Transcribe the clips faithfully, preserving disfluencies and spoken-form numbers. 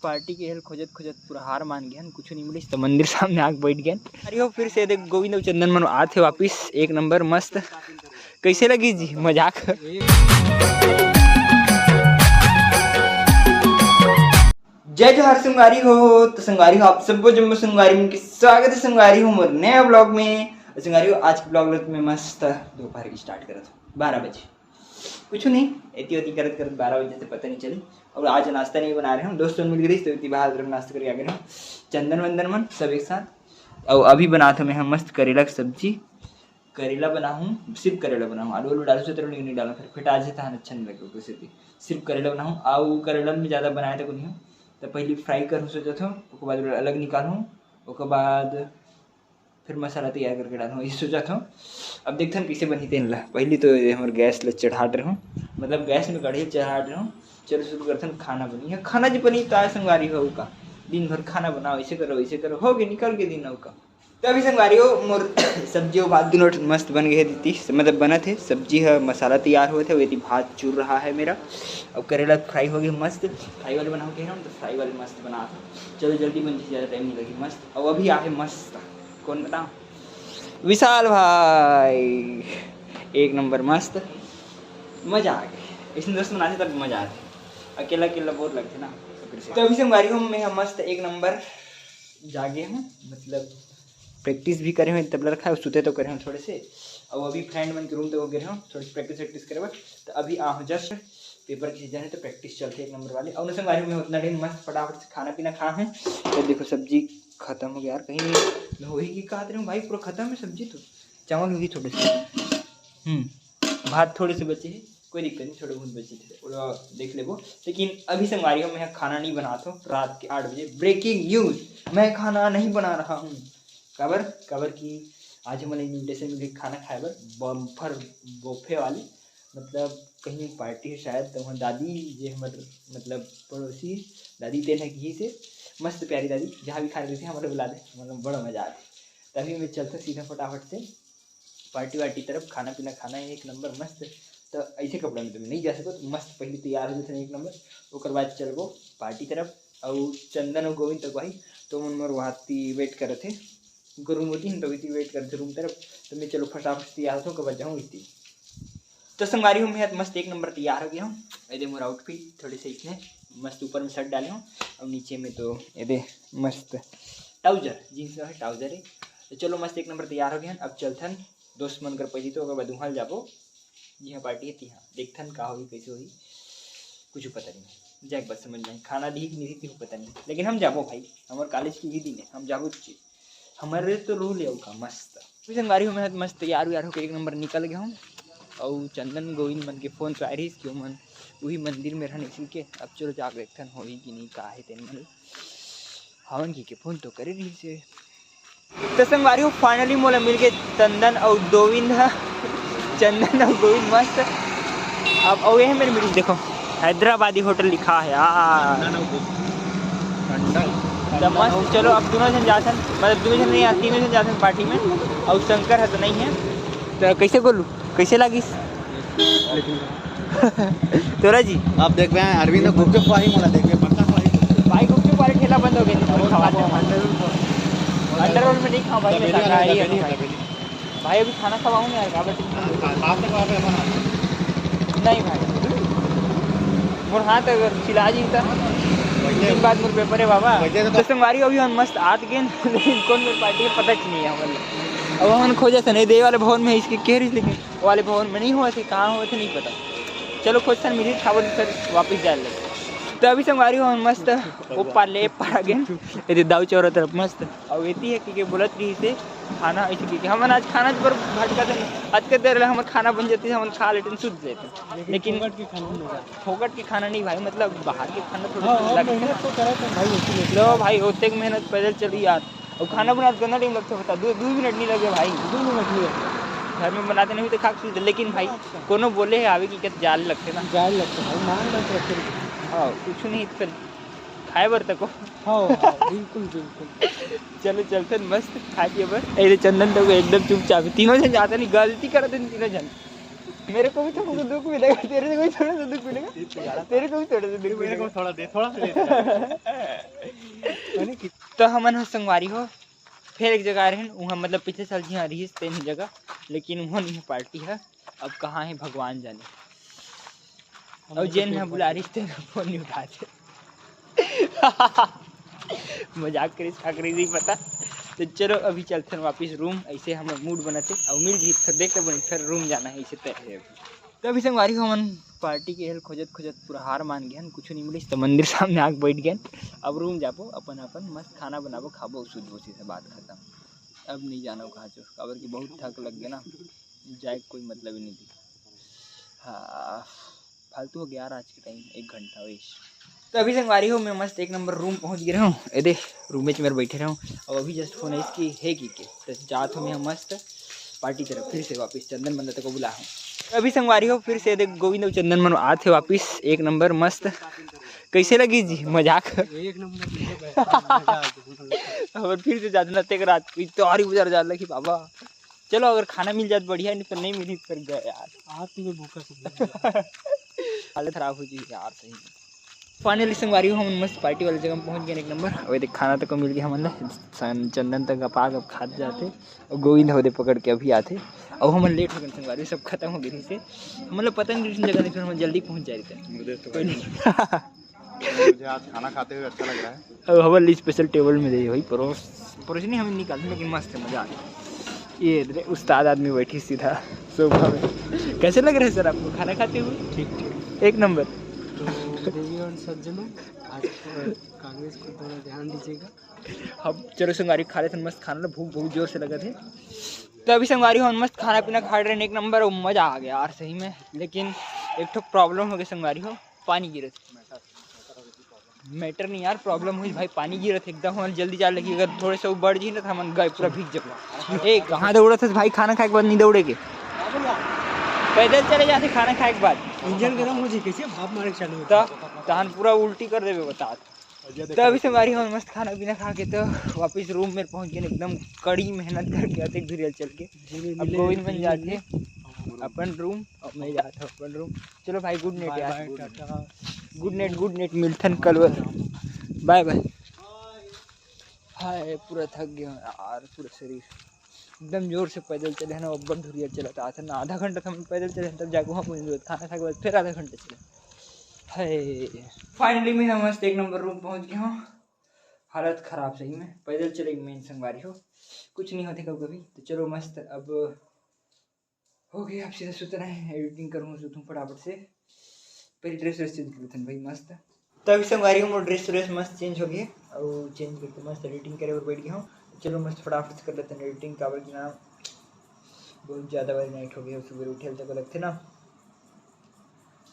Party के hello खोजत खोजत पूरा हार मान गेन, कुछ नहीं मिलिस तो मंदिर सामने आके बैठ गेन। अरे हो, फिर से देख गोविंद अउ चंदन मन आत हे वापिस, एक नंबर मस्त। कैसे लगी जी मजाक? जय जोहार संगवारी हो। तो संगवारी हो, आप सबो जम्मो संगवारी मन के स्वागत है संगवारी हो मोर नया ब्लॉग में। और संगवारी हो, आज के ब्लॉग में मस्त दोपहर की स्टार्ट करत हूँ बारह बजे। कुछ नहीं, एती ओती करत करत बारह बजे से पता नहीं चली। और आज नाश्ता नहीं बना रहे हम, दोस्त मन मिल गए तो एती बाहर तरफ नाश्ता करके आ गए हम, चंदन वंदन मन सब एक साथ। और अभी बनात हूँ मैं हम मस्त करेला की सब्जी। करेला बनाहूँ, सिर्फ करेला बनाहूँ, आलू वालू डालूँ से तरह नहीं डालूँ, फिर फेटा जाता है, अच्छा नहीं लगे ओकर सेती। सिर्फ करेला बनाहूँ, आऊ करेला में ज़्यादा बनाए तक नहीं हो। तो पहले फ्राई करूँ सोचत हूँ, ओकर बाद अलग निकालूँ, ओकर बाद फिर मसाला तैयार करके डालूँ, ये सोचत हूँ। अब देखथन कैसे बनही तेन ला। पहले तो ये हमर गैस ला चढ़ात रहूँ, मतलब गैस में कढ़ाई चढ़ात रहूँ। चलो शुरू करथन खाना बनी है। खाना जी बनी तो आए संगवारी हो का, दिन भर खाना बनाओ, ऐसे करो वैसे करो, हो गए निकल के दिन हो का। तो अभी संगवारी हो मोर सब्जी और भात दोनों मस्त बन गए दीदी, मतलब बनत है। सब्जी है, मसाला तैयार होत है, वैसे भात चुर रहा है मेरा। अब करेला फ्राई हो गया मस्त, फ्राई वाले बनाओ कह रहा हूँ तो फ्राई वाले मस्त बना था। चलो जल्दी बन जाए, ज़्यादा टाइम नहीं लगी मस्त। और अभी आहे मस्त, कौन बताओ, विशाल भाई, एक नंबर मस्त, मज़ा आ गया। इसमें दोस्त बनाते तब मज़ा आते, अकेला अकेला बोर लगते ना। तो अभी संगवारी हो मैं मस्त एक नंबर जागे हूँ, मतलब प्रैक्टिस भी करे हूँ, तबला रखा है, सुते तो करे हूँ थोड़े से। और अभी फ्रेंड मन के रूम तक गिरे हूँ थोड़ी प्रैक्टिस वैक्टिस करे बर। तो अभी आ हूँ जस्ट पेपर के सीजन है तो प्रैक्टिस चलते एक नंबर वाले। और संगवारी हो मैं उतना टाइम मस्त फटाफट से खाना पीना खा हूँ। तो देखो सब्जी खत्म हो गया यार, कहीं नहीं होही की कहत रहे हूँ भाई, पूरा खत्म है सब्जी तो। चावल होगी थोड़े से, हम्म, भात थोड़े से बचे है, कोई दिक्कत नहीं, थोड़े बहुत बचे थे, पूरा देख लेबो। लेकिन अभी संगवारी हो मैं खाना नहीं बनात हूँ, रात के आठ बजे ब्रेकिंग न्यूज़, मैं खाना नहीं बना रहा हूँ। काबर? काबर कि आज हमन इनविटेशन मिले खाना खाए बर, बम्फर बुफे वाली, मतलब कहीं पार्टी है शायद। तो वहाँ दादी जे हमर मतलब पड़ोसी दादी तेन है कही से, मस्त प्यारी दादी, जहाँ भी खाने देते हमारे बुला दे, मतलब बड़ा मज़ा आते। तभी मैं चलता सीधा फटाफट से पार्टी वार्टी तरफ, खाना पीना खाना है एक नंबर मस्त। तो ऐसे कपड़ा में तो मैं नहीं जा सको, तो मस्त पहले तैयार हो जाते एक नंबर, ओकर बाद चलबो पार्टी तरफ। और चंदन और गोविंद तक भाई तो मन मोर वहाँ ती वेट करत है, रूम होती है तो इतनी वेट करते रूम तरफ। तो मैं चलो फटाफट से तैयार होता हूँ, ओकर बाद जाऊँ इतनी। तो संगवारी हो मैं मस्त एक नंबर तैयार हो गया हूँ। ये दे मोर आउटफिट थोड़े से इतने मस्त, ऊपर में शर्ट डाले हूँ और नीचे में तो ये दे मस्त ट्राउजर, जींस का ट्राउजर है। तो चलो मस्त एक नंबर तैयार हो गया, अब चलथन दोस्त मन कर पहली तो ओकर बाद उहाँ ल जाबो, जिहाँ पार्टी है तिहाँ देखथन का होही कैसे होही, कुछ पता नहीं। जाए के बाद समझ में आही, खाना दी कि नहीं दी कुछ पता नहीं, लेकिन हम जाबो भाई, हमारे कॉलेज की भी दिन है, हम जाबो चीज। हमारे तो रूल है का मस्त। अभी संगवारी हो मैं मस्त तैयार व्यार होकर एक नंबर निकल गया हूँ। और चंदन गोविंद मन के फोन तो आ रही कि मन वही मंदिर में रहने इसी के। अब चलो जाके देखथन होही कि नहीं का है तेन मन। हवन की के फोन तो करे रही से। तो संगवारी हो फाइनली मोला मिल गए चंदन और गोविंद ह। चंदन और गोविंद मस्त। अब और ये है मेरे मिल देखो, हैदराबादी होटल लिखा है यार। तो मस्त, चलो अब दोनों जन जाथन, मतलब दोनों जन नहीं यार, तीनों जन जाथन पार्टी में। और शंकर है तो नहीं है, तो कैसे बोलूँ, कैसे लागिस? तोरा जी? आप देख रहे हैं अरविंद गुपचुप वाली मोला देख रहे हैं, पक्का वाली। भाई गुपचुप वाले ठेला बंद हो गए, अंडर रोल में नहीं खाओ भाई, मैं शाकाहारी है भाई। भाई अभी खाना खवाऊँ ना यार, काबर टेंशन ले? नहीं भाई, मोर हाथ अगर चिला जी तो दिन बाद मोर पेपर है बाबा। तो संगवारी अभी हम मस्त आत गेन, लेकिन कौन मेरे पार्टी है पता ही नहीं है हमारे। अब हम खोजे थे नहीं दे वाले भवन में इसके कह रही, लेकिन वो वाले भवन में नहीं हुआ थे, कहाँ हुआ थे नहीं पता। चलो खोज सर मिली खावन फिर वापस जाए लगे। तो अभी संगवारी हो हम मस्त वो पाले पारा गेन, ये दाऊ चौरा तरफ मस्त। और एती है कि के बोलत रही से खाना ऐसे कि हमन आज खाना पर भटका थे, आज के देर ले हमर खाना बन जाती है, हमन खा लेते सुत जाते। लेकिन लेकिन फोकट के खाना नहीं होगा। फोकट के खाना नहीं भाई, मतलब बाहर के खाना थोड़ा हाँ, सा हाँ, लगता है। मेहनत तो करे थे भाई, उसी में। लो भाई, ओतेक मेहनत पैदल चली यार। और खाना बनाते कितना टाइम लगता होता? दो, दो मिनट नहीं लगे भाई। दो मिनट नहीं लगे। घर में बनाते नहीं तो खा के, लेकिन भाई कोनो बोले है आवे कि कहते जाल लगते ना। जाल लगते भाई, मान लगते फिर। हाँ, कुछ नहीं तो फिर खाए बर तको। हाँ, हाँ, बिल्कुल, बिल्कुल। चलो चलते हैं मस्त खा के बर। अरे चंदन तो एकदम चुपचाप है। तीनों जन जाते नहीं, गलती करते हैं तीनों जन। मेरे को भी थोड़ा सा दुख मिलेगा, तेरे से कोई थोड़ा सा दुख मिलेगा, तेरे को भी थोड़ा सा दुख मिलेगा। थोड़ा दे, थोड़ा सा दे। तो हमन ह संगवारी हो, फेर एक जगह आ रहे हैं, वहाँ मतलब पिछले साल जिहाँ रहिस तेन ही जगह, लेकिन वहाँ नहीं पार्टी है। अब कहाँ है भगवान जाने। अउ जेन ह बुला रहिस तेन ह फोन नहीं उठाते। मजाक करिस, का करिस, नहीं पता। तो चलो अभी चलथन वापस रूम, ऐसे हमर मूड बनत हे। अउ मिल जी, फिर देख लेबो, फिर रूम जाना है, ऐसे तय है। तो अभी संगवारी हो, हमन पार्टी के हेल खोजत खोजत पूरा हार मान गए हन, कुछ नहीं मिलिस, तो मंदिर सामने आके बैठ गए। अब रूम जाबो, अपन अपन मस्त खाना बनाबो, खाबो, सूझबो, सीधे बात खत्म। अब नहीं जाना कहाँ चो, काबर कि बहुत थक लग गया ना, जाए के कोई मतलब ही नहीं थी। हाँ, फालतू हो गया यार आज के टाइम, एक घंटा वेस्ट। तो अभी संगवारी हो, मैं मस्त एक नंबर रूम पहुंच गया हूँ। ए दे, रूम में मेरे बैठे रहूँ। अब अभी जस्ट फोन है इसकी, है कि के, तो जात हूँ मैं मस्त पार्टी तरफ, फिर से वापस चंदन बंदा तक को बुला हूँ। तो अभी संगवारी हो, फिर से देख गोविंद अउ चंदन मन आत हे वापस, एक नंबर मस्त। कैसे लगी जी मजाक? एक नंबर, मजा आ गया। और फिर से जात ना तेक रात इतना बाजार जा लगी बाबा। चलो अगर खाना मिल जात बढ़िया, नहीं तो नहीं मिली फिर गए यार। आज तुम्हें भूखा सब। हालत खराब हो जी यार सही में। फाइनली संगवारी हो, हमन मस्त पार्टी वाले जगह में पहुंच गए एक नंबर। अबे देख खाना तक मिल गया हमन ला, सन-, चंदन तक अपा के अब खात जाते। और गोविंद होदे पकड़ के अभी आते। अब हमन लेट हो गए संगवारी, सब खत्म हो गए थे। हमन ला पता नहीं किसी जगह नहीं, फिर हम जल्दी पहुंच जाए थे। मुझे तो कोई नहीं। मुझे आज खाना खाते हुए अच्छा लग रहा है। अब हमन ला स्पेशल टेबल में दे भाई परोस, परोस नहीं हमें निकाल, लेकिन मस्त है, मजा आ गया। ये रे उस्ताद आदमी बैठी सीधा सोफा में। कैसे लग रहा है सर आपको खाना खाते हुए? ठीक, ठीक। एक नंबर। तो देवी और सज्जनों, आज कांग्रेस को थोड़ा ध्यान दीजिएगा। अब चलो संगवारी खा लेते हैं मस्त खाना, भूख बहुत जोर से लगा थे। तो अभी संगवारी हम मस्त खाना पीना खा रहे हैं एक नंबर, और मजा आ गया यार सही में। लेकिन एक ठो प्रॉब्लम हो गया संगवारी हो, पानी गिरत। मैटर नहीं यार, प्रॉब्लम हुई भाई, पानी गिरत एकदम, हमन जल्दी जा लगी, अगर थोड़े से बढ़ जी ना तो हमन गए पूरा भीग जब। ए कहाँ दौड़त है भाई, खाना खाए के बाद नहीं दौड़े के, पैदल चले जाते खाना खाए के बाद। इंजन गर्म हो जी, कैसे भाप मारे के चालू होता? तहन पूरा उल्टी कर देवे बतात। तो अभी संगवारी हम मस्त खाना पीना खा के तो वापस रूम में पहुंच गए, एकदम कड़ी मेहनत करके आते घुरियल चल के। अब गोविंद बन जाके अपन रूम, अब मैं जाता हूँ अपन रूम। चलो भाई, गुड नाइट यार, गुड नाइट, गुड नाइट, मिलथन कल। बाय बाय। हाय, पूरा थक गया हूँ यार, पूरा शरीर एकदम जोर से पैदल चले हैं ना, अब्बड़ धुरिया चलत आथे ना, आधा घंटा तो हम पैदल चले हैं, तब जाके वहाँ पहुँच गए। खाना खा के बाद फिर आधा घंटा चले। हाय, फाइनली मैं मस्त एक नंबर रूम पहुँच गया हूँ। हालत खराब सही में, पैदल चले मेन संगवारी हो, कुछ नहीं होते कभी कभी। तो चलो मस्त, अब हो गया, अब सीधा सुतना है, एडिटिंग करूँगा, सुतूँ फटाफट से। पहले ड्रेस व्रेस चेंज कर लेते हैं भाई, मस्त। तभी संगवारी हो, मोर ड्रेस व्रेस मस्त चेंज हो गए, और चेंज करके मस्त एडिटिंग करे और बैठ गया हूँ। चलो मस्त फटाफट से कर लेते हैं एडिटिंग, काबर की ना बहुत ज़्यादा भारी नाइट हो गई, सुबह उठे तक लगते ना।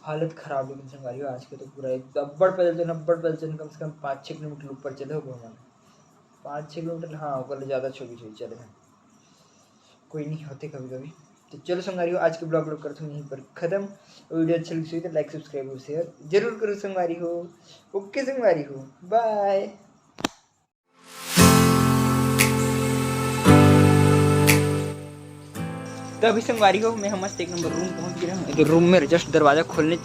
हालत खराब, लेकिन संगवारी हो, आज के तो पूरा एक अब्बड़ पैदल चलना, अब्बड़ पैदल चलना, कम से कम पाँच छः किलोमीटर ऊपर चले हो हमन। पाँच छः किलोमीटर, हाँ, ओकर ले ज़्यादा छोटी छोटी चले हैं। कोई नहीं होते कभी कभी। तो चलो संगवारी हो, आज के ब्लॉग व्लॉग करता हूँ यहीं पर खत्म। वीडियो अच्छा लगे तो लाइक, सब्सक्राइब और शेयर जरूर करो संगवारी हो। ओके संगवारी हो, बाय। तो अभी संगवारी हो, मैं हम मस्त एक नंबर रूम पहुंच गए हैं। तो रूम में जस्ट दरवाजा खोलने,